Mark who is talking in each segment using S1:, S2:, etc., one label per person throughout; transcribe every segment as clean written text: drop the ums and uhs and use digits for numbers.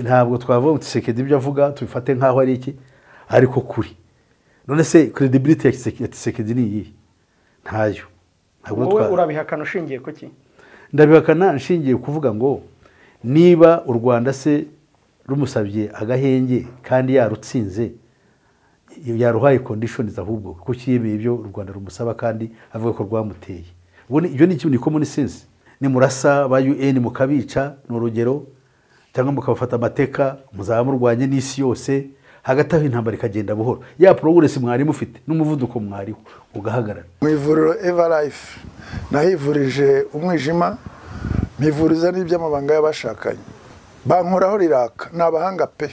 S1: Ntabwo twavuga ngo Tshisekedi ibyo avuga tubifate nk'aho ari iki, ariko kuri none se credibility ya Tshisekedi ni iyihe? Ntayo. Ntabwo
S2: Wowe urabihakana ushingiye kuki?
S1: Ndabihakana nshingiye kuvuga ngo niba u Rwanda se rumusabye agahenge kandi yarutsinze, yaruhaye conditions, ahubwo kuki yemeye ibyo u Rwanda rumusaba kandi avuga ko rwamuteye? Ubwo ibyo ni ikintu ni common sense. Nimurasa ba UN mukabica, ni urugero, cyangwa mukabafata amateka, muzaba murwanye n'isi yose, hagati aho intambara ikagenda buhoro, ya progress mwari mufite n'umuvuduko mwariho ugahagarara.
S3: Mu ivuriro Eva Life nahivurije umwijima, mpivuriza n'iby'amabanga y'abashakanye, bankoraho riraka, ni abahanga pe.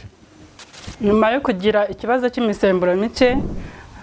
S4: Nyuma yo kugira ikibazo cy'imisemburo mike,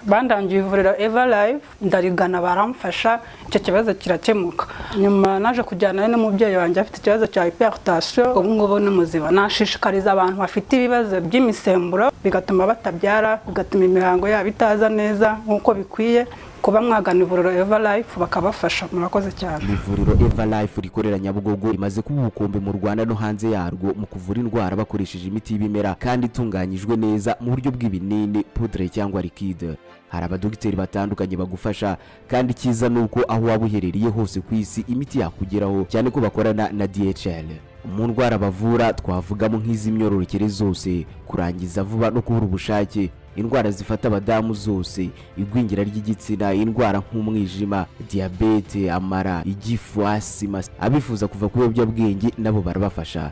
S4: bandangiye ivuriro Eva Life, ndarigana baramfasha, icyo kibazo kirakemuka. Nyuma naje kujyana n'umubyeyi wanjye afite ikibazo cya hypertension, ubu ngubu ni muzima. Nashishikariza abantu bafite ibibazo by'imisemburo bigatuma batabyara, bigatuma imihango yabo itaza neza nk'uko bikwiye, kuba mwagana ivuriro Eva Life bakabafasha. Murakoze cyane.
S5: Ivuriro Eva Life rikorera Nyabugogo rimaze kuba ubukombe mu Rwanda no hanze yarwo mu kuvura indwara bakoresheje imiti y'ibimera kandi itunganyijwe neza mu buryo bw'ibinini, poudre cyangwa liquide. Hari abadogiteri batandukanye bagufasha, kandi icyiza ni uko aho waba uherereye hose ku isi imiti yakugeraho, cyane ko bakorana na DHL. Mu ndwara bavura twavugamo nk'iz'imyororokere zose, kurangiza vuba no kubura ubushake, indwara zifata abadamu zose, igwingira ry'igitsina, indwara nk'umwijima, diyabete, amara, igifu, asima. Abifuza kuva ku biyobyabwenge nabo barabafasha.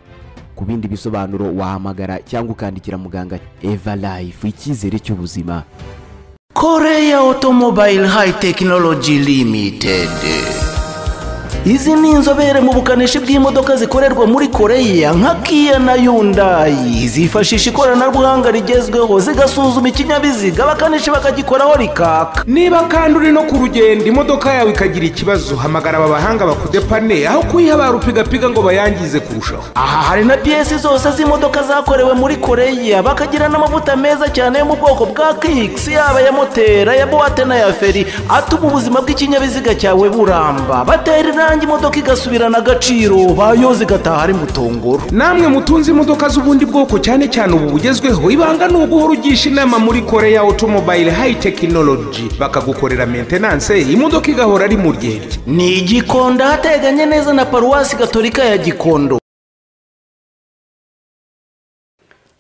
S5: Ku bindi bisobanuro wahamagara cyangwa ukandikira muganga. Eva Life, icyizere cy'ubuzima.
S6: Korea Automobile High Technology Limited. Izi ni inzobere mu bukanishi bw'imodoka zikorerwa muri Korea nka Kia na Hyundai. Zifashisha ikoranabuhanga rigezweho, zigasuzuma ikinyabiziga, abakanishi bakagikoraho rikaka.
S7: Niba kandi uri no ku rugendo imodoka yawe ikagira ikibazo, hamagara aba bahanga bakudepane aho kuyiha rupigapiga ngo bayangize kurushaho.
S6: Aha hari na piyesi zose z'imodoka zakorewe muri Korea, bakagira n'amavuta meza cyane yo mu bwoko bwa Kix, yaba ya moteri, ya boîte n'aya feri, atuma ubuzima bw'ikinyabiziga cyawe buramba. Batera irangi imodoka igasubirana agaciro, bayoza igataha ari mutongoro.
S7: Namwe mutunze imodoka z'ubundi bwoko, cyane cyane ubu bugezweho, ibanga ni uguhora ugisha inama muri Korea Automobile High Technology, bakagukorera maintenance, imodoka igahora ari mu ryerye.
S6: Ni Igikondo, ahateganye neza na Paruwasi Gatolika ya Gikondo.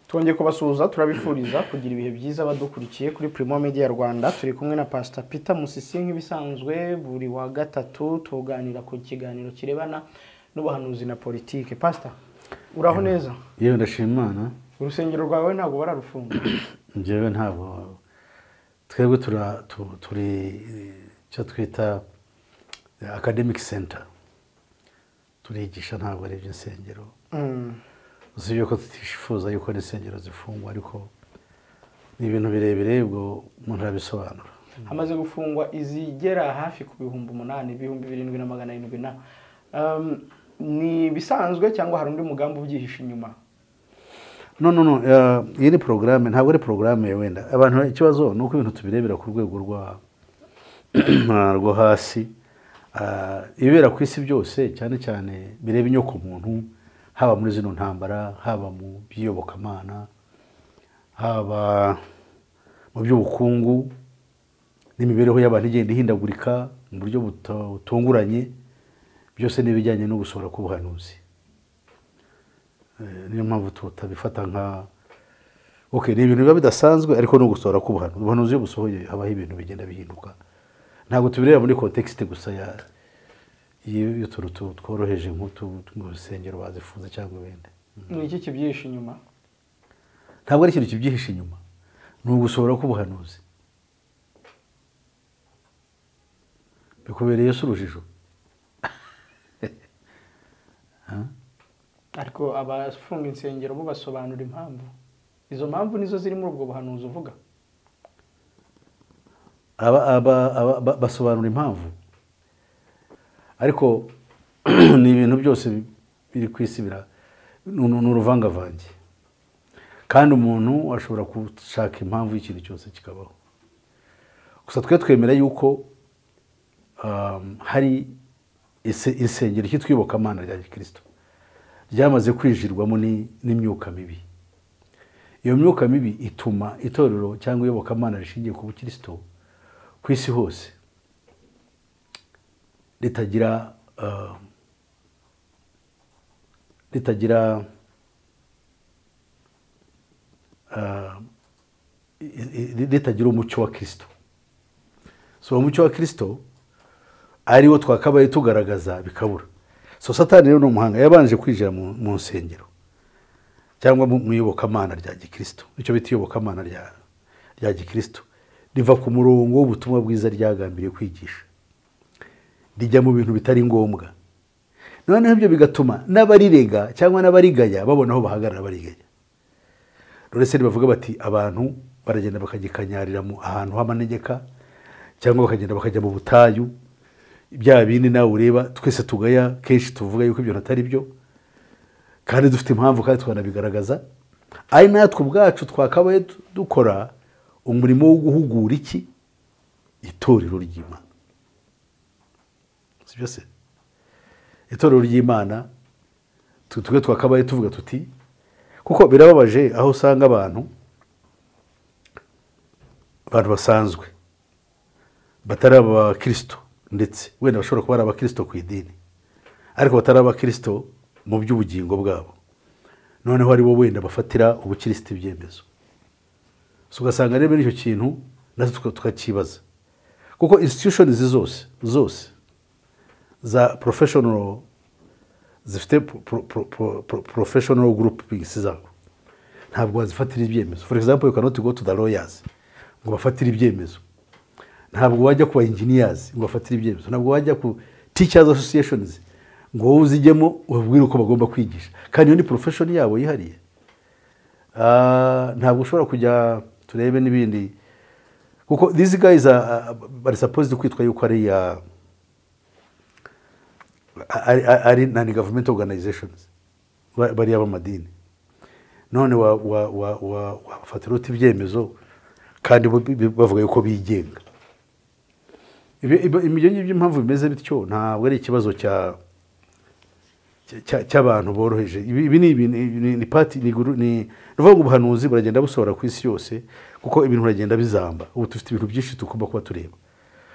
S2: Twongeye kubasuhuza, turabifuriza kugira ibihe byiza badukurikiye kuri Primo Media Rwanda. Turi kumwe na Pastor Peter Musisi nk'ibisanzwe buri wa gatatu tuganira ku kiganiro kirebana n'ubuhanuzi na politike. Pastor, uraho neza?
S1: Yewe, ndashima Imana.
S2: Urusengero rwawe ntabwo bararufunga?
S1: Njyewe ntabwo, twebwe turi icyo twita academic center, turigisha, ntabwo ari iby'insengero. Usibye ko tutifuza yuko n'insengero zifungwa, ariko ni ibintu birebire, ubwo umuntu arabisobanura.
S2: Hamaze gufungwa izigera hafi ku 8000, 7700 na ni bisanzwe cyangwa hari undi mugambi ubyihishe inyuma?
S1: No, no, no, iyi ni porogaramu, ntabwo ari porogaramu wenda. Abantu ikibazo ni uko ibintu tubirebera ku rwego rwo hasi. Ibibera ku isi byose, cyane cyane bireba inyoko muntu, haba muri zino ntambara, haba mu by'iyobokamana, haba mu by'ubukungu n'imibereho y'abantu igenda ihindagurika mu buryo butunguranye, byose n'ibijyanye no gusohora k'ubuhanuzi. Niyo mpamvu tutabifata nka okay, ni ibintu biba bidasanzwe, ariko no gusohora k'ubuhanuzi. Ubuhanuzi iyo busohoye habaho ibintu bigenda bihinduka. Ntabwo tubireba muri context gusa ya y'utuntu tworoheje nk'utu mu rusengero bazifunze cyangwa ibindi.
S2: Ni iki kibyihishe inyuma?
S1: Ntabwo ari ikintu kibyihishe inyuma, ni ugusohora k'ubuhanuzi. Bikubereye se urujijo?
S2: Ariko abafunga insengero bo basobanura impamvu, izo mpamvu nizo ziri muri ubwo buhanuzi uvuga?
S1: Basobanura impamvu, ariko ni ibintu byose biri ku isi ni uruvangavange, kandi umuntu ashobora gushaka impamvu y'ikintu cyose kikabaho. Gusa twe twemera yuko hari insengero cyitwa iyobokamana rya Gikristo. ryamaze kwinjirwamo n'imyuka mibi. Iyo myuka mibi ituma itorero cyangwa iyobokamana rishingiye ku bukristo ku isi hose ritagira ritagira umucyo wa Kristo. So umucyo wa Kristo ariwo twakabaye tugaragaza bikabura. So Satani rero ni umuhanga, yabanje kwinjira mu nsengero cyangwa mu iyobokamana rya gikristo, icyo bita iyobokamana rya gikristo riva ku murongo w'ubutumwa bwiza ryagambiriye kwigisha, rijya mu bintu bitari ngombwa. Noneho ibyo bigatuma n'abarirega cyangwa n'abarigaya babona aho bahagarara barigaya. Rero se bavuga bati abantu baragenda bakagikanyarira mu ahantu h'amanegeka cyangwa bakagenda bakajya mu butayu, bya bindi nawe ureba twese tugaya kenshi tuvuga yuko ibyo natari byo, kandi dufite impamvu kandi twanabigaragaza. Ari natwe ubwacu twakabaye dukora umurimo wo guhugura iki itorero ry'Imana. Sibyo se? Itorero ry'Imana twe twakabaye tuvuga tuti, kuko birababaje aho usanga abantu basanzwe batari abakristo, ndetse wenda bashobora kuba ari abakristo ku idini ariko batari abakristo mu by'ubugingo bwabo, noneho ari bo wenda bafatira ubukristo ibyemezo. So ugasanga rero icyo kintu natwe tukakibaza, kuko institutions zose za professional zifite professional groupings zabo ntabwo wazifatira ibyemezo. For example, you cannot go to the lawyers ngo bafatire ibyemezo, ntabwo wajya ku engineers ngo bafatire ibyemezo, ntabwo wajya ku teachers associations ngo wowe uzijyemo ubabwire uko bagomba kwigisha, kandi iyo ni profession yabo yihariye. Ntabwo ushobora kujya turebe n'ibindi, kuko these guys are supposed kwitwa yuko ari non government organizations bari abamadini. None wafatira uti ibyemezo kandi bavuga yuko bigenga. Ibyo ngibyo impamvu bimeze bityo ntabwo ari ikibazo cy'abantu boroheje. Ibi ni party ni ruvuga ngo ubuhanuzi buragenda busohora ku isi yose, kuko ibintu biragenda bizamba. Ubu dufite ibintu byinshi tugomba kuba tureba.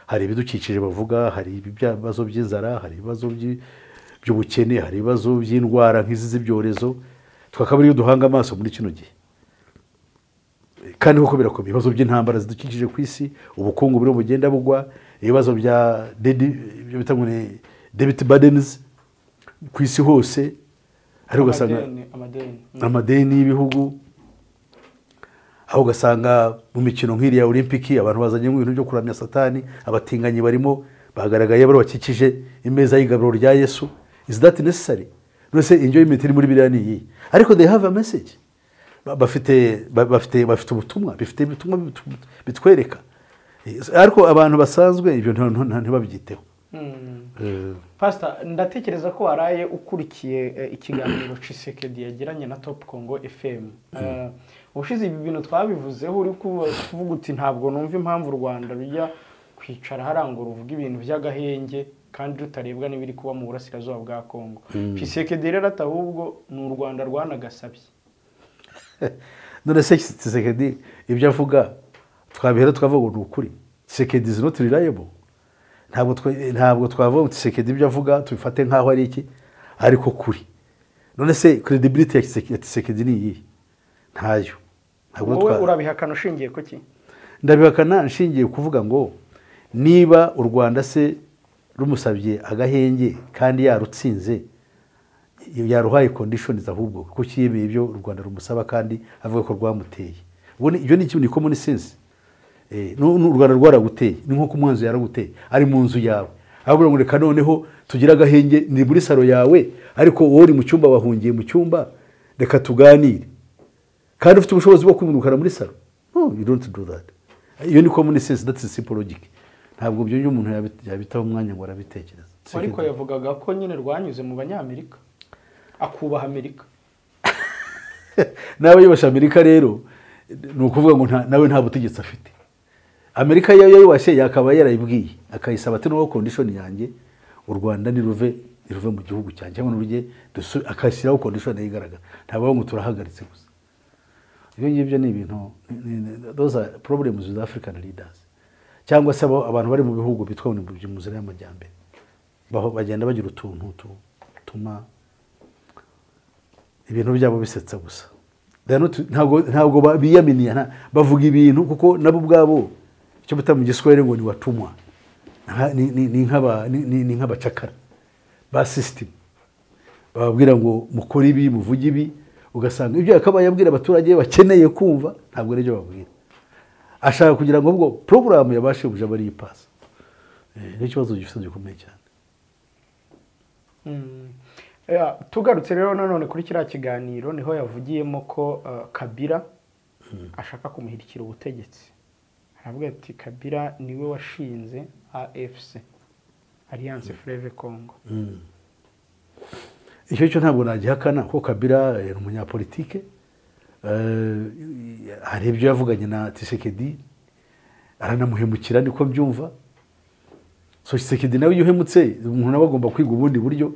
S1: Hari ibidukikije bavuga, hari ibibazo by'inzara, hari ibibazo by'ubukene, hari ibibazo by'indwara nk'izi z'ibyorezo, twakaba ariyo duhanga amaso muri kino gihe. Kandi koko birakomeye, ibibazo by'intambara zidukikije ku isi, ubukungu buri bugenda bugwa, ibibazo bya bita ngo ni debit burdens ku isi hose, ari ugasanga amadeni y'ibihugu, aho ugasanga mu mikino nk'iriya Olympic abantu bazanye ibintu byo kuramya Satani, abatinganyi barimo bagaragaye bari bakikije imeza y'igaburo rya Yesu. Is that necessary? None se enjoyment iri muri biriya ni iyi? Ariko they have a message. Bafite ubutumwa, bifite ubutumwa bitwereka. Ariko abantu basanzwe ibyo ntibabyiteho.
S2: Pastor, ndatekereza ko waraye ukurikiye ikiganiro Tshisekedi yagiranye na Top Congo FM. Ubushize ibi bintu twabivuzeho uri kuvuga uti ntabwo numva impamvu u Rwanda rujya kwicara harangura uvuga ibintu by'agahenge kandi rutarebwa n'ibiri kuba mu burasirazuba bwa Congo. Tshisekedi rero atahubwo ni u Rwanda rwanagasabye.
S1: None se Tshisekedi ibyo avuga twabihera tukavuga ngo ni ukuri? Tshisekedi is not reliable. Ntabwo twavuga ngo Tshisekedi ibyo avuga tubifate nkaho ari iki, ariko kuri. None se credibility ya Tshisekedi ni iyihe? Ntayo.
S2: Wowe urabihakana ushingiye kuki?
S1: Ndabihakana nshingiye kuvuga ngo niba u Rwanda se rumusabye agahenge kandi yarutsinze, yaruhaye conditions ahubwo kuki yemeye ibyo u Rwanda rumusaba kandi avuga ko rwamuteye. Ubwo ibyo ni ikintu ni common sense. U Rwanda rwaraguteye, ni nko kumwanzu yaraguteye ari mu nzu yawe, ahubwo ngo reka noneho tugira agahenge ni muri salo yawe, ariko wowe uri mu cyumba wahungiye mu cyumba, reka tuganire, kandi ufite ubushobozi bwo kwimurukana muri salo. No, you don't do that. Iyo ni common sense, that's simple logic. Ntabwo ibyo umuntu yabitaho umwanya ngo arabitekereza.
S2: Ariko yavugaga ko nyine rwanyuze mu Banyamerika, akubaha Amerika.
S1: Nawe yubasha Amerika rero ni ukuvuga ngo nawe nta butegetsi afite. Amerika yo yubashe yakaba yarayibwiye akayisaba ati no condition yanjye u Rwanda ni ruve niruve mu gihugu cyanjye, cyangwa nurujye, akashyiraho condition igaragara, ntabwo ngo turahagaritse gusa. Ibyo ngibyo ni ibintu, those are problems with African leaders, cyangwa se abantu bari mu bihugu bitwa ngo ni mu nzira y'amajyambere, bagenda bagira utuntu tutuma ibintu byabo bisetsa gusa. Ntabwo biyaminiye, bavuga ibintu kuko nabo ubwabo icyo bita mu Giswahili ngo ni watumwa, ni nk'abacakara ba system, bababwira ngo mukore ibi, muvuge ibi, ugasanga ibyo yakabaye abwira abaturage bakeneye kumva ntabwo aribyo babwira. Ashaka kugira ngo ubwo porogaramu yabashe kuja bari ipasa. Ni ikibazo gifite gikomeye cyane.
S2: Tugarutse rero nanone kuri kiriya kiganiro, niho yavugiyemo ko Kabila ashaka kumuhirikira ubutegetsi. Aravuga ati Kabila niwe washinze AFC, Alliance Fleuve Congo.
S1: Icyo cyo ntabwo nagihakana ko Kabila ni umunyapolitike. Hari ibyo yavuganye na Tshisekedi, aranamuhemukira niko mbyumva. So Tshisekedi nawe iyo uhemutse umuntu nawe agomba kwiga ubundi buryo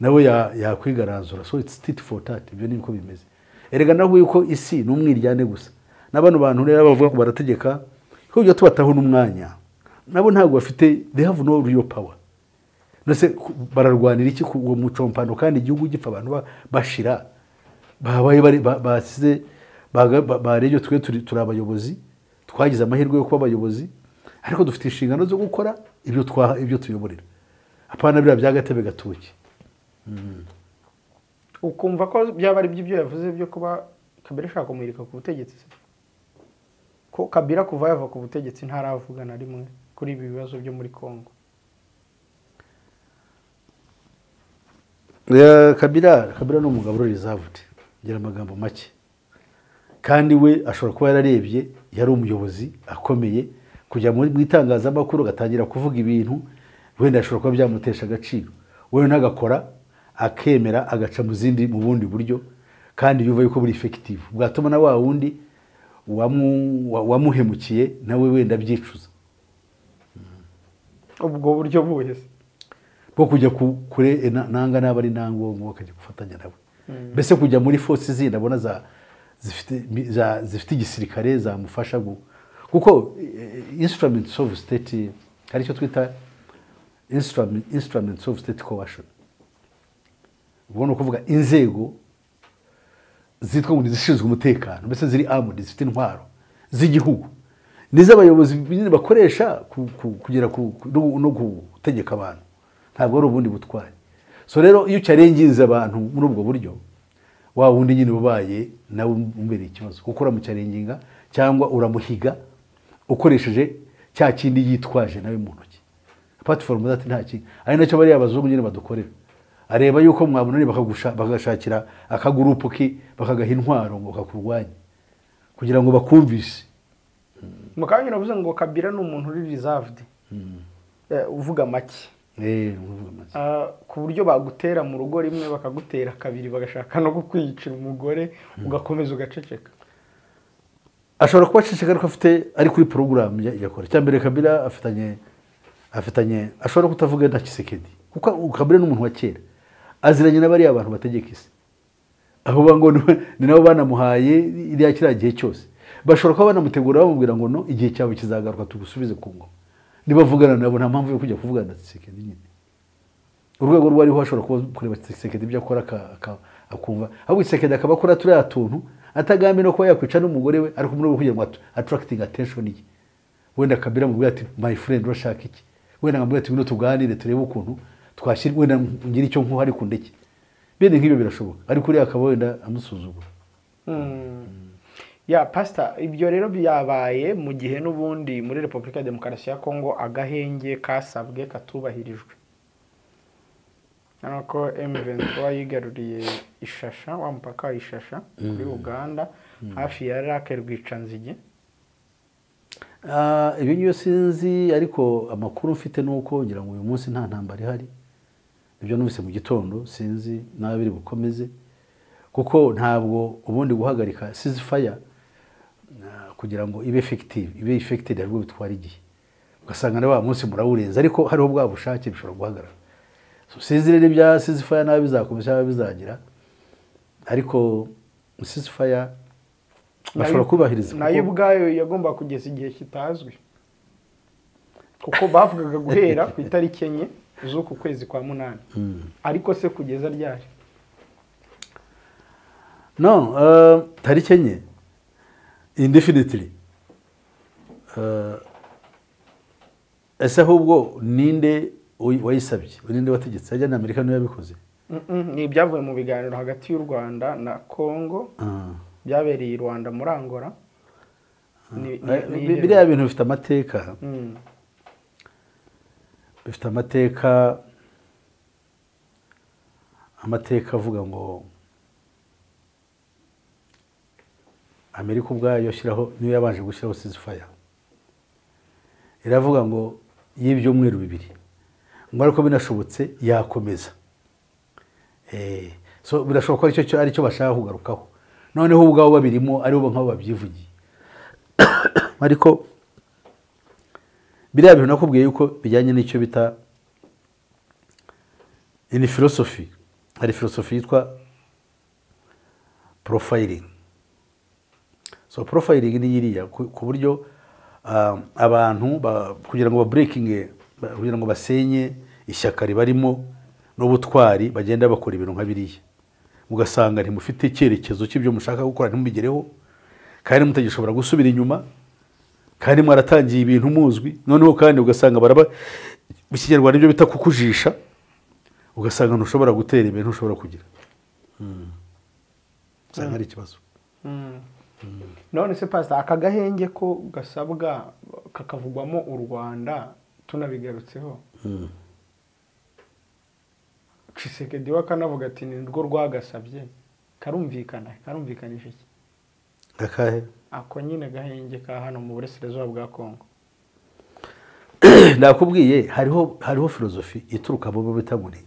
S1: nawe yakwigaranzura. So it's tit for tat, ibyo niko bimeze. Erega naho yuko isi n'umwiryane gusa, n'abano bantu rero bavuga ko barategeka ko ibyo tubataho n'umwanya, nabo ntabwo bafite, they have no real power. Nose bararwanira iki ku mucompano kandi igihugu gipfa abantu bashira, babaye bari basize barejo. Twe turi abayobozi, twagize amahirwe yo kuba abayobozi, ariko dufite inshingano zo gukora ibyo twaha, ibyo tuyoborera, apana biriya bya gatebe gatoki.
S2: Ukumva ko byaba ari byo yavuze byo kuba Kabila ashaka kumuhirika ku butegetsi se? Ko Kabila kuva yava ku butegetsi ntaravuga na rimwe kuri ibi bibazo byo muri Congo.
S1: Kabila ni umugabo uri reserved, ngira amagambo make, kandi we ashobora kuba yararebye, yari umuyobozi akomeye, kujya mu itangazamakuru agatangira kuvuga ibintu wenda ashobora kuba byamutesha agaciro, we ntagakora, akemera agaca mu zindi, mu bundi buryo, kandi yumva yuko buri effective, bwatuma na wa wundi wamuhemukiye nawe wenda abyicuza.
S2: Ubwo buryo buhe se?
S1: Bwo kujya kure nanga n'aba ari nango akajya gufatanya nawe, mbese kujya muri force zindi abona za zifite igisirikare zamufasha, kuko instruments of state, hari icyo twita instruments of state coercion. Ubwo ni ukuvuga inzego zitwa ngo zishinzwe umutekano, mbese ziri armed, zifite intwaro z'igihugu, nizo abayobozi nyine bakoresha kugera no gutegeka abantu, ntabwo ari ubundi butwari. So rero iyo uchallenginze abantu muri ubwo buryo, wa wundi nyine ubaye nawe umbereye ikibazo, kuko uramuchallenginga cyangwa uramuhiga ukoresheje cya kindi yitwaje nawe mu ntoki. Apart from that nta kindi, ari nacyo bariya abazungu nyine badukorera. Areba yuko mwabonanye bakagashakira akagurupu ki, bakagaha intwaro ngo kakurwanye kugira ngo bakumvise.
S2: Mu kanya uravuze ngo Kabila ni umuntu uri reserved, uvuga make.
S1: Uvuga make.
S2: Ku buryo bagutera mu rugo rimwe, bakagutera kabiri, bagashaka no kukwiyicira umugore, ugakomeza ugaceceka.
S1: Ashobora kuba aceceka ariko afite, ari kuri porogaramu yakora. Icya mbere Kabila afitanye, ashobora kutavuga na Tshisekedi, kuko Kabila ni umuntu wa kera, aziranye n'abariya abantu bategeka isi, aho ngo ni nabo banamuhaye iriya kiriya gihe cyose. Bashobora kuba banamutegura bamubwira ngo no igihe cyawe kizagaruka tugusubize ku ngoma. Nibavugana nabo nta mpamvu yo kujya kuvugana na Tshisekedi nyine. Urwego rwariho ashobora kuba kureba Tshisekedi ibyo akora akumva, ahubwo Tshisekedi akaba akora turiya tuntu atagambi no kuba yakwica n'umugore we, ariko muri kugira ngo attracting attention ye. Wenda Kabila amubwira ati my friend urashaka iki, wenda nkamubwira ati ngwino tuganire turebe ukuntu twashyira, wenda ngira icyo nkuha ariko ndeke. Bene nk'ibyo birashoboka, ariko uriya akaba wenda amusuzugura.
S2: Ya pastor, ibyo rero byabaye mu gihe n'ubundi muri Repubulika ya Demokarasi ya Kongo agahenge kasabwe katubahirijwe. Urabona ko M23 yigaruriye Ishasha, wa mupaka wa Ishasha kuri Uganda, hafi ya Lac Rwicanzige.
S1: Ibyo ngiyo sinzi, ariko amakuru mfite nuko ngira ngo uyu munsi nta ntambara ihari. Ibyo numvise mu gitondo, sinzi nawe biri bukomeze, kuko ntabwo ubundi guhagarika ceasefire kugira ngo ibe effective, ibe effected aribwo bitwara igihe, ugasanga na wa munsi murawurenza, ariko hariho bwa bushake bishobora guhagarara. So, sinzi rero ibya ceasefire nabi bizakomeza cyangwa bizagira, ariko ceasefire bashobora kubahiriza.
S2: Nayo ubwayo yagomba kugeza igihe kitazwi, kuko bavugaga guhera ku itariki 4 z'uku kwezi kwa 8. Ariko se kugeza ryari?
S1: No, tariki 4 indefinitely. Ese ahubwo ninde wayisabye? Ninde wategetse? Ajya na Amerika niyo yabikoze.
S2: Ni ibyavuye mu biganiro hagati y'u Rwanda na Congo byabereye i Rwanda muri Angola.
S1: Biriya bintu bifite amateka. Bifite amateka, amateka avuga ngo Amerika ubwayo yashyiraho, niyo yabanje gushyiraho ceasefire. Iravuga ngo y'ibyumweru 2, ngo ariko binashobotse yakomeza. So birashoboka ko aricyo aricyo bashaka kugarukaho. Noneho ubwabo babirimo aribo nk'abo babyivugiye. Ariko biriya bintu nakubwiye yuko bijyanye n'icyo bita in philosophy. Hari philosophy yitwa profiling. So profiling ni iriya ku buryo abantu kugira ngo ba breaking, kugira ngo basenye ishyaka ribarimo n'ubutwari, bagenda bakora ibintu nka biriya, ugasanga ntimufite icyerekezo cy'ibyo mushaka gukora, ntimubigereho, kandi mutagishobora gusubira inyuma, kandi mwaratangiye ibintu muzwi. Noneho kandi ugasanga baraba mu Kinyarwanda ibyo bita kukujisha, ugasanga ntushobora gutera imbere, ntushobora kugira. Usanga ari ikibazo.
S2: None se Pastor, aka gahenge ko gasabwa kakavugwamo u Rwanda tunabigarutseho, Tshisekedi we akanavuga ati ni rwo rwagasabye, karumvikana karumvikanisha iki?
S1: Akahe?
S2: Ako nyine gahenge ka hano mu burasirazuba bwa Kongo.
S1: Nakubwiye hariho filozofi ituruka mu bo bita ngo ni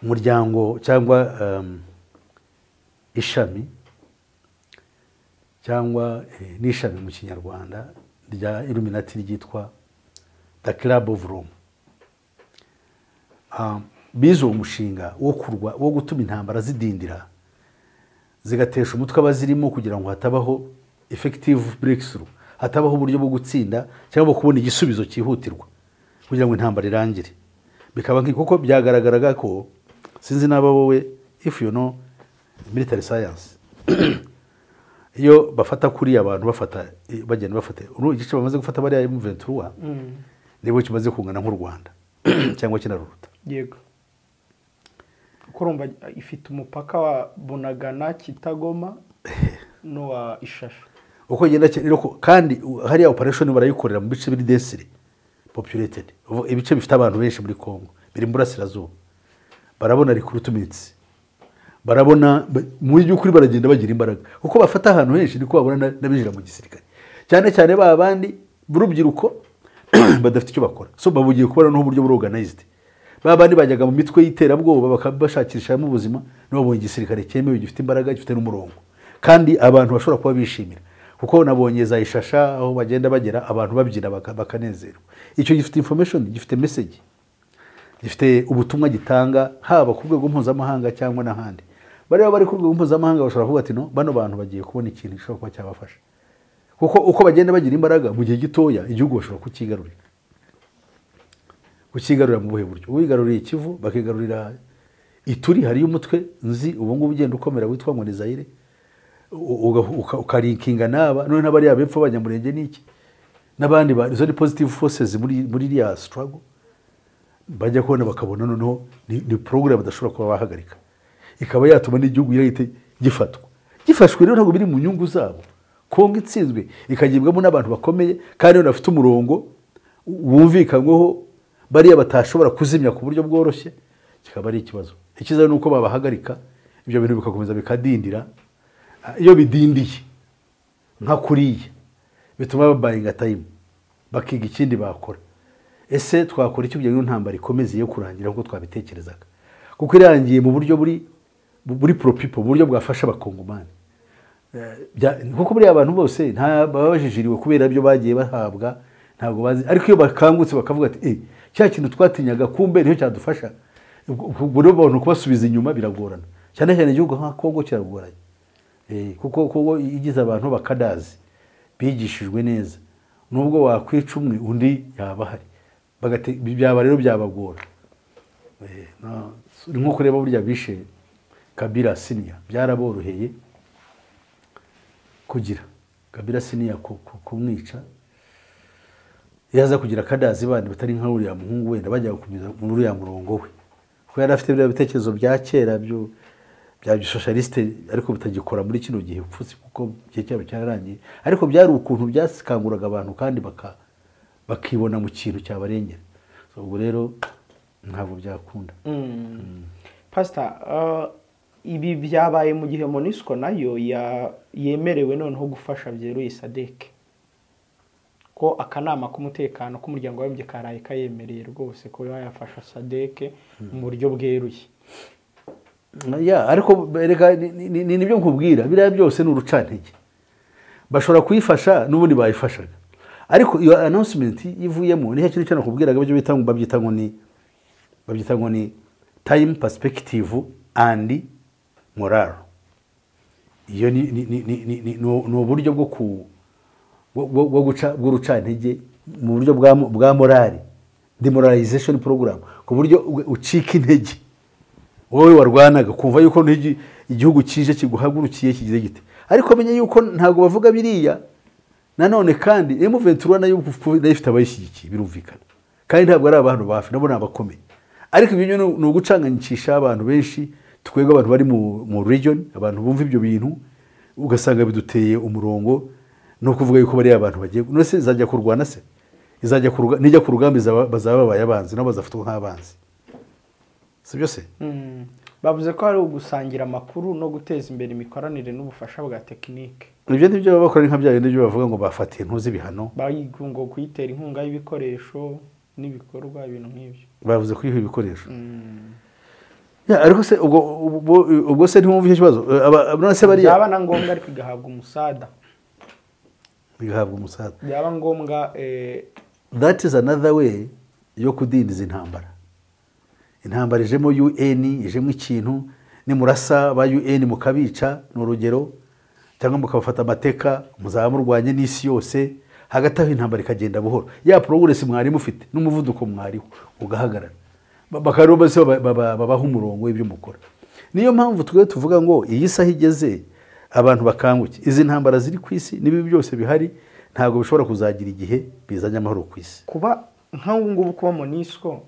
S1: umuryango cyangwa ishami cyangwa n'ishami mu Kinyarwanda rya Illuminati ryitwa The Club of Rome. Bize uwo mushinga wo gutuma intambara zidindira, zigatesha umutwe abazirimo, kugira ngo hatabaho effective breakthrough, hatabaho uburyo bwo gutsinda cyangwa kubona igisubizo cyihutirwa kugira ngo intambara irangire. Bikaba kuko byagaragaraga ko, sinzi naba wowe if you know military science, iyo bafata kuri abantu bafata bagenda bafata igice bamaze gufata bariya M23, nibo kimaze kungana nk'u Rwanda cyangwa kinaruruta.
S2: Yego, kuko urumva ifite umupaka wa Bunagana, Kitagoma n'uwa Ishasha.
S1: Uko igenda kandi hariya operation barayikorera mu bice biri densely populated, ibice bifite abantu benshi muri Congo biri mu burasirazuba. Barabona recruitments, barabona mu by'ukuri baragenda bagira imbaraga, kuko bafata ahantu henshi niko babona n'abinjira mu gisirikare, cyane cyane ba bandi b'urubyiruko badafite icyo bakora. So babugiye kubona n'uburyo buri organized. Ba bandi bajyaga mu mitwe y'iterabwoba bakabashakirishamo ubuzima, nabo babonye igisirikare cyemewe gifite imbaraga, gifite n'umurongo, kandi abantu bashobora kuba bishimira, kuko nabonye za Ishasha aho bagenda bagera abantu babyina bakanezerwa. Icyo gifite information, gifite message, gifite ubutumwa gitanga haba ku rwego mpuzamahanga cyangwa n'ahandi. Bariya bari ku rwego mpuzamahanga bashobora kuvuga ati no, bano bantu bagiye kubona ikintu gishobora kuba cyabafasha, kuko uko bagenda bagira imbaraga mu gihe gitoya igihugu bashobora kukigarurira. Kukigarurira mu buhe buryo? Uwigaruriye Kivu, bakigarurira Ituri, hariyo umutwe nzi ubu ngubu ugenda ukomera witwa ngo ni Zaire, ukarinkinga naba none n'abariya bepfo abanyamurenge n'iki n'abandi izo ni positive forces muri iriya struggle, bajya kubona bakabona noneho ni program badashobora kuba bahagarika, ikaba yatuma n'igihugu irahita gifatwa. Gifashwe rero ntabwo biri mu nyungu zabo. Kongo itsinzwe ikagibwamo n'abantu bakomeye kandi bafite umurongo wumvikanyweho, bariya batashobora kuzimya ku buryo bworoshye, kikaba ari ikibazo. Ikiza ni uko babahagarika, ibyo bintu bikakomeza bikadindira. Iyo bidindiye nka kuriya bituma babayinga time, bakiga ikindi bakora. Ese twakora iki kugira ngo intambara ikomeze yo kurangira nkuko twabitekerezaga? Kuko irangiye mu buryo buri pro people, mu buryo bwafasha abakongomani. Kuko buriya abantu bose nta baba bajijiriwe kubera ibyo bagiye bahabwa, ntabwo bazi. Ariko iyo bakangutse bakavuga ati Cya kintu twatinyaga kumbe niho cyadufasha. Ubwo rero abantu kubasubiza inyuma biragorana, cyane cyane igihugu nka Kongo kiragoranye. Kuko Kongo igize abantu bakadazi bigishijwe neza, nubwo wakwica umwe undi yaba ahari, byaba rero byabagora. Nko kureba burya bishe Kabila Senior byaraboroheye kugira Kabila Senior kumwica, yaza kugira kadazi bandi batari nka uriya muhungu wenda bajya gukomeza muri uriya murongo we, kuko yari afite biriya bitekerezo bya kera byo bya socialiste ariko bitagikora muri kino gihe upfutse kuko igihe cyabo cyararangiye, ariko byari ukuntu byasikanguraga abantu kandi bakibona mu kintu cyabarengera. Ubwo rero ntabwo byakunda.
S2: Pastor, ibi byabaye mu gihe MONUSCO nayo yemerewe noneho gufasha byeruye SADC, ko akanama k'umutekano k'umuryango w'abibumbye karaye kayemereye rwose ko yafasha SADC mu buryo bweruye.
S1: Ya, ariko reka ni nibyo nkubwira, biriya byose ni urucantege. Bashobora kuyifasha n'ubundi bayifashaga, ariko iyo announcement ivuyemo ni kintu cyane kubwiraga byo bita ngo babyita ngo ni time perspective and morale. Iyo ni uburyo bwo guca bw'urucantege mu buryo bwa morale, demoralization program, ku buryo ucika intege wowe warwanaga kumva yuko igihugu kije kiguhagurukiye kigize gite. Ariko menye yuko ntago bavuga biriya nanone, kandi M23 nayo ifite abayishyigikiye birumvikana, kandi ntabwo ari abantu bafi nabo nabakomeye, ariko ibyo ni ugucanganyikisha abantu benshi, twebwe abantu bari mu region, abantu bumva ibyo bintu ugasanga biduteye umurongo no kuvuga yuko bari abantu bagiye none se izajya kurwana se izajya nijya ku rugamba bazaba babaye abanzi nabo bazafatwa nk'abanzi, sibyo se?
S2: Bavuze ko ari ugusangira amakuru no guteza imbere imikoranire n'ubufasha bwa tekinike.
S1: Ibyo nibyo bakora nka bya bindi bavuga ngo bafatiye ntuzi ibihano,
S2: ngo kuyitera inkunga y'ibikoresho n'ibikorwa, ibintu nk'ibyo
S1: bavuze kuyiha ibikoresho. Ya, ariko se ubwo se ntimwumva icyo kibazo? None se bariya
S2: byaba na ngombwa ariko igahabwa umusada, byaba ngombwa.
S1: That is another way yo kudindiza intambara. Intambara ijemo UN, ijemo ikintu nimurasa ba UN mukabica ni urugero, cyangwa mukabafata amateka muzaba murwanye n'isi yose, hagati aho intambara ikagenda buhoro, ya progress mwari mufite n'umuvuduko mwariho ugahagarara, bakaroba se babaha umurongo w'ibyo mukora. Niyo mpamvu twe tuvuga ngo iyi saha igeze abantu bakanguke, izi ntambara ziri ku isi n'ibi byose bihari ntabwo bishobora kuzagira igihe bizanye amahoro ku isi.
S2: Kuba nk'ubu ngubu kuba MONUSCO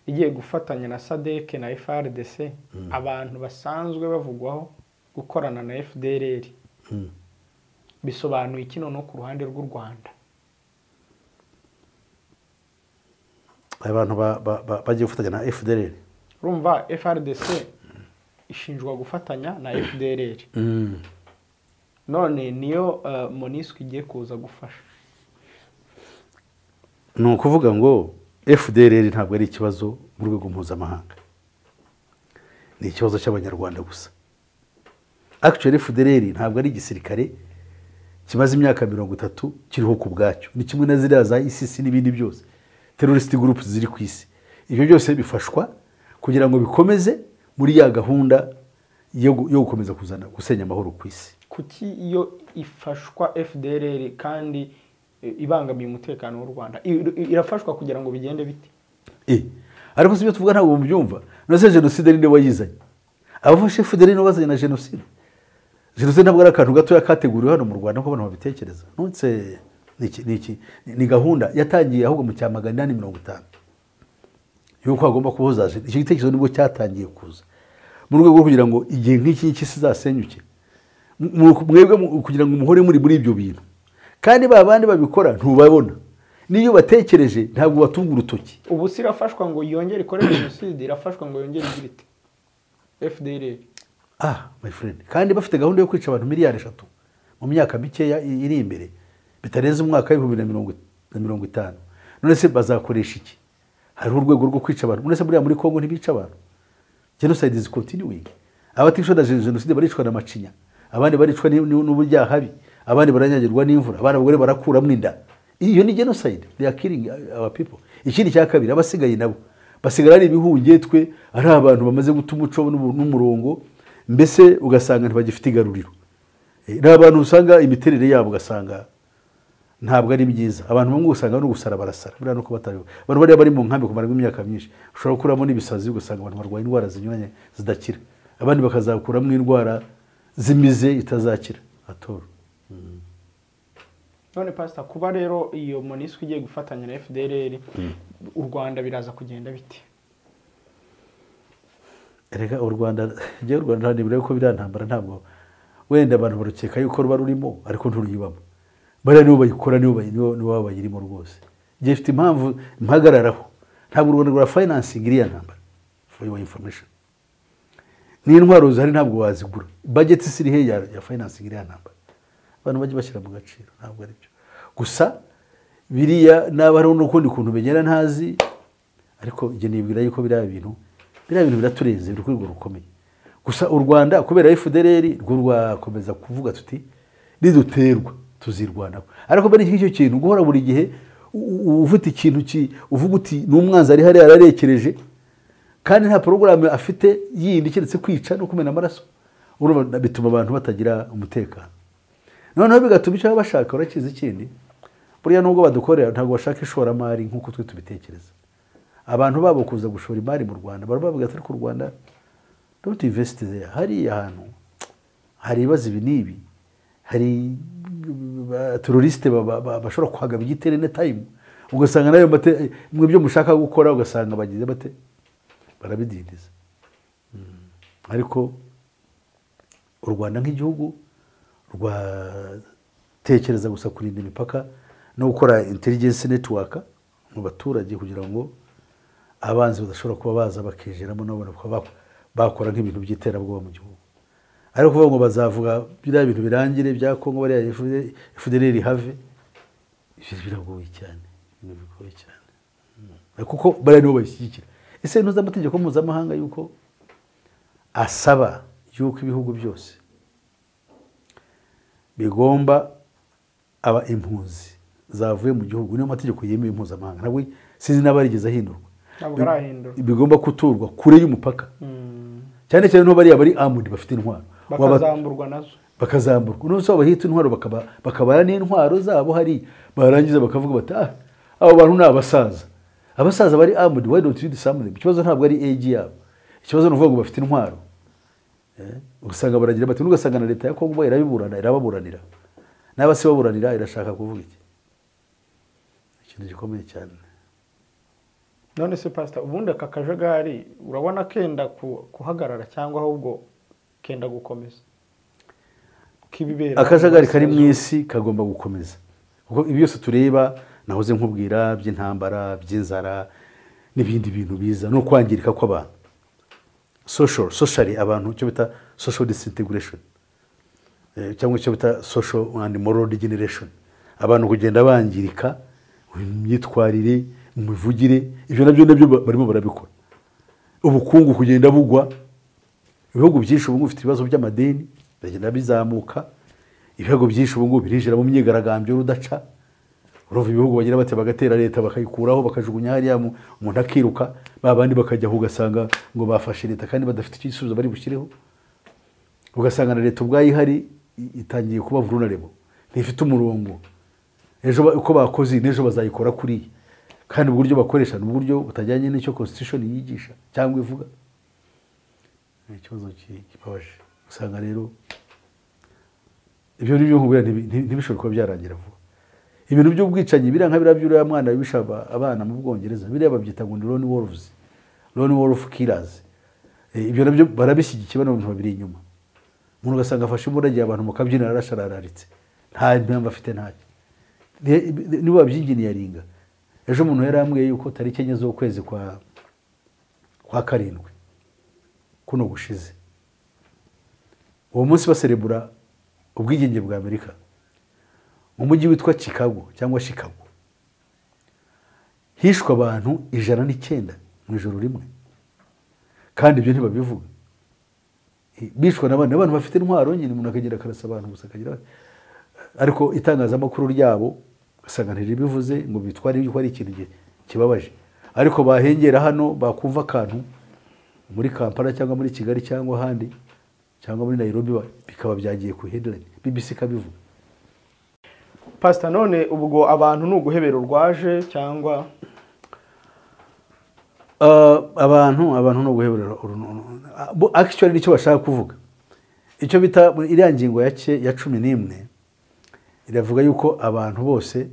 S2: igiye gufatanya na SADC na FARDC, abantu basanzwe bavugwaho gukorana na FDLR, bisobanuye iki noneho ku ruhande rw'u Rwanda?
S1: Abantu bagiye gufatanya na FDLR,
S2: urumva FARDC ishinjwa gufatanya na FDLR, none niyo MONUSCO igiye kuza gufasha.
S1: Ni ukuvuga ngo FDLR ntabwo ari ikibazo mu rwego mpuzamahanga, ni ikibazo cy'abanyarwanda gusa. Actually FDLR ntabwo ari igisirikare kimaze imyaka 30 kiriho ku bwacyo, ni kimwe na ziriya za ISIS n'ibindi byose terrorist groups ziri ku isi. Ibyo byose bifashwa kugira ngo bikomeze muri ya gahunda yo gukomeza kuzana gusenya amahoro ku isi.
S2: Kuki iyo ifashwa FDLR kandi ibangamiye umutekano w'u Rwanda irafashwa kugira ngo bigende bite?
S1: Ariko sibyo tuvuga ntabwo mubyumva. None jenoside ninde wayizanye? Abafashe FDLR nibo bazanye na jenoside. Jenoside ntabwo ari akantu gatoya kateguriwe hano mu Rwanda nkuko abantu babitekereza. Nonse ni gahunda yatangiye ahubwo mu cya 850 yuko hagomba kuboza icyo gitekerezo, nibwo cyatangiye kuza mu rwego rwo kugira ngo igihe nk'iki cy'isi zasenyuke mwebwe kugira ngo muhore muri ibyo bintu, kandi ba bandi babikora ntubabona, niyo batekereje ntabwo batunga urutoki.
S2: Ubu si irafashwa ngo yongere ikore jenoside, irafashwa ngo yongere igire ite FDLR?
S1: My friend, kandi bafite gahunda yo kwica abantu miliyari 3 mu myaka mikeya iri imbere, bitarenze umwaka wa 2050. None se bazakoresha iki? Hariho urwego rwo kwica abantu. None se buriya muri Kongo ntibica abantu? Genocide is continuing. Abaticwa na jenoside baricwa na macinya, abandi baricwa n'uburyahabi, abandi baranyagirwa n'imvura, abandi abagore barakuramo inda. Iyo ni genocide, they are killing our people. Ikindi cya kabiri, abasigaye nabo basigara ari ibihungetwe, ari abantu bamaze guta umuco n'umurongo, mbese ugasanga ntibagifite igaruriro. Ni abantu usanga imiterere yabo ugasanga ntabwo ari byiza. Abantu bamwe usanga no gusara barasara, buriya nuko batabivuga. Abantu bariya bari mu nkambi kumara imyaka myinshi, ushobora gukuramo n'ibisazi, ugasanga abantu barwaye indwara zinyuranye zidakira, abandi bakazakuramo indwara z'imize itazakira atoro.
S2: None Pastor, kuba rero iyo MONUSCO igiye gufatanya na FDLR, u Rwanda biraza kugenda bite?
S1: Erega u Rwanda, njye u Rwanda nibura ko biriya ntambara ntabwo wenda abantu barukeka yuko ruba rurimo, ariko nturuyibamo. Bariya nibo bayikora, nibo bayirimo rwose. Njye mfite impamvu mpagararaho, ntabwo u Rwanda rwa financing iriya ntambara, for your information. N'intwaro zihari ntabwo wazigura, budget iri he ya financing iriya ntambara? Abantu bajye bashyira mu gaciro, ntabwo ari byo. Gusa biriya naba hariho n'ukundi kuntu bigenda ntazi, ariko njye nibwira yuko biriya bintu biraturenze, biri ku rwego rukomeye. Gusa u Rwanda kubera FDLR rwo rwakomeza kuvuga tuti niduterwa tuzirwanaho. Ariko bari icyo kintu guhora buri gihe ufite ikintu uvuga uti n'umwanzi ari hariya ararekereje, kandi nta porogaramu afite yindi keretse kwica no kumena amaraso, urumva bituma abantu batagira umutekano. Noneho bigatuma icyo bashaka urakiza ikindi. Buriya nubwo badukorera ntabwo bashaka ishoramari nk'uko twe tubitekereza. Abantu babo kuza gushora imari mu Rwanda barabavuga ati ariko u Rwanda don't invest there, hariya hantu hari ibibazo ibi n'ibi, hari terroriste bashobora kuhagaba igitero any time, ugasanga nayo mwe byo mushaka gukora ugasanga bagize bate barabidindiza. Ariko u Rwanda nk'igihugu rwatekereza gusa kurinda imipaka no gukora intelligence network mu baturage kugira ngo abanzi badashobora kuba baza bakinjiramo nabo bakora nk'ibintu by'iterabwoba mu gihugu. Ariko kuvuga ngo bazavuga biriya bintu birangire bya Kongo bariya FDLR have, ibyo biragoye cyane, ibintu bigoye cyane. Kuko bariya nibo bayishyigikira. Ese ntuzi amategeko mpuzamahanga yuko asaba yuko ibihugu byose bigomba aba impunzi zavuye mu gihugu, niyo mategeko yemewe mpuzamahanga, ntabwo sinzi n'abarigeze ahindurwa, bigomba kuturwa kure y'umupaka. Cyane cyane no bariya bari armed bafite intwaro
S2: bakazamburwa nazo,
S1: bakazamburwa none so bahita intwaro bakabara n'intwaro zabo hari, barangiza bakavuga bati ah abo bantu ni abasaza, abasaza bari armed, why don't you do something? Ikibazo ntabwo ari age yabo, ikibazo ni ukuvuga ngo bafite intwaro. Ugasanga baragira bati, ugasanga na leta ya Kongo irabiburana, irababuranira, n'aba se baburanira irashaka kuvuga iki? Ikintu gikomeye cyane.
S2: None se Pastor, ubundi aka kajagari urabona kenda kuhagarara cyangwa ahubwo kenda gukomeza? Kibibera
S1: akajagari kari mu isi kagomba gukomeza, kuko ibi byose tureba nahoze nkubwira by'intambara, by'inzara n'ibindi bintu biza no kwangirika kw'abantu, socially abantu icyo bita social disintegration, cyangwa icyo bita social and moral degeneration, abantu kugenda bangirika mu myitwarire, mu mivugire, ibyo nabyo barimo barabikora. Ubukungu kugenda bugwa, ibihugu byinshi ubu bifite ibibazo by'amadeni biragenda bizamuka, ibihugu byinshi ubu birinjira mu myigaragambyo y'urudaca. Urumva ibihugu bagira bate bagatera leta bakayikuraho bakajugunya hariya, umuntu akiruka, babandi bakajya ugasanga ngo bafashe leta kandi badafite igisubizo bari bushyireho. Ugasanga na leta ubwayo ihari itangiye kuba vulnerable, ntifite umurongo, ejo uko bakoze n'ejo bazayikora kuri, kandi uburyo bakoresha ni uburyo butajyanye n'icyo constitution yigisha cyangwa ivuga. Ni ikibazo kibabaje. Usanga rero ibyo nibyo nkubwira ntibishobora kuba byarangira vuba. Ibintu by'ubwicanyi biriya nka biriya by'uriya mwana bisha abana mu Bwongereza, biriya babyita ngo ni lone wolves, lone wolf killers. Ibyo nabyo barabishyigikiye bano bantu babiri inyuma. Umuntu ugasanga afashe imbunda agiye abantu mu kabyiniro arasharararitse, nta mpamvu afite, ntacyo. Nibo babyinjiniyaringa. Ejo umuntu yarambwiye yuko tariki 4 z'ukwezi kwa karindwi kuno gushize, uwo munsi baserebura ubwigenge bwa Amerika mu mujyi witwa Chicago cyangwa Chicago, hishwe abantu 109 mu ijoro rimwe, kandi ibyo ntibabivuga. Bishwe n'abandi abantu bafite intwaro nyine, umuntu akagira akarasa abantu gusa akagira, ariko itangazamakuru ryabo Ugasanga ntiribivuze ngo bitware yuko ari ikintu kibabaje, ariko bahengera hano bakumva akantu muri Kampala cyangwa muri Kigali cyangwa ahandi cyangwa muri Nairobi, bikaba byagiye ku headline, BBC ikabivuga.
S2: Pastor, none ubwo abantu ni uguhebera urwaje cyangwa?
S1: Abantu ni uguhebera, actually nicyo bashaka kuvuga. Icyo bita iriya ngingo ya 11 iravuga yuko abantu bose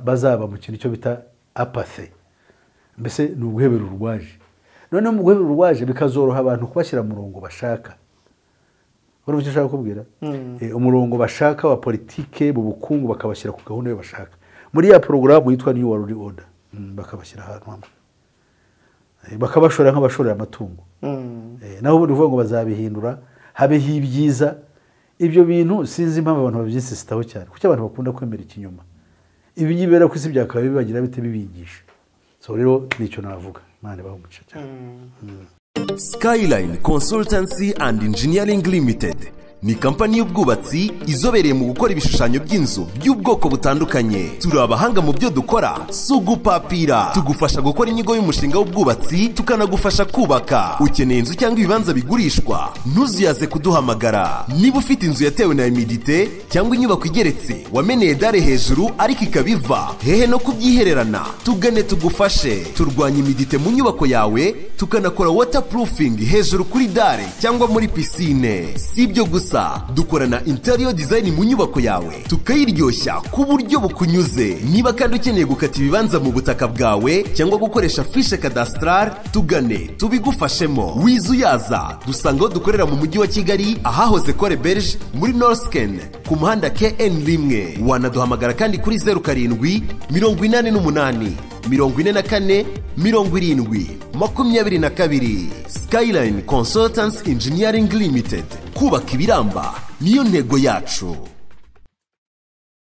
S1: bazaba mu kintu cyo bita apathy, mbese ni uguhebera urwaje. Noneho mu guhebera urwaje bikazoroha abantu kubashyira mu murongo bashaka. Urumva icyo nshaka kubwira? Umurongo bashaka wa politike mu bukungu, bakabashyira ku gahunda yo bashaka muri ya porogaramu yitwa New World Order. Bakabashyira ahantu hamwe, bakabashorera nk'abashorera amatungo. Naho ubundi uvuga ngo bazabihindura habeho ibyiza, ibyo bintu sinzi impamvu abantu babyisisitaho cyane. Kuki abantu bakunda kwemera ikinyoma? Ibi ngibera ku isi byakabaye bibagira bite bibigisha? So rero nicyo navuga, Imana ibahe umugisha cyane.
S8: Skyline Consultancy and Engineering Limited ni kampani y'ubwubatsi izobereye mu gukora ibishushanyo by'inzu by'ubwoko butandukanye. Turi abahanga mu byo dukora, si ugupapira. Tugufasha gukora inyigo y'umushinga w'ubwubatsi, tukanagufasha kubaka. Ukeneye inzu cyangwa ibibanza bigurishwa, ntuzuyaze kuduhamagara. Niba ufite inzu yatewe na humidité cyangwa inyubako igeretse wameneye dalle hejuru ariko ikabiva, hehe no kubyihererana, tugane tugufashe. Turwanya humidité mu nyubako yawe, tukanakora waterproofing hejuru kuri dalle cyangwa muri piscine. Si ibyo gusa, dukorana interior design mu nyubako yawe tukayiryoshya ku buryo bukunyuze. Niba kandi ukeneye gukata ibibanza mu butaka bwawe cyangwa gukoresha fiche cadastrale, tugane tubigufashemo. Wizuyaza, dusanga aho dukorera mu mujyi wa Kigali, ahahoze Kore Belge, muri Norsken, ku muhanda KN 1. Wanaduhamagara kandi kuri 07 88 44 70 22. Skyline Consultants Engineering Limited, kubaka ibiramba niyo ntego yacu.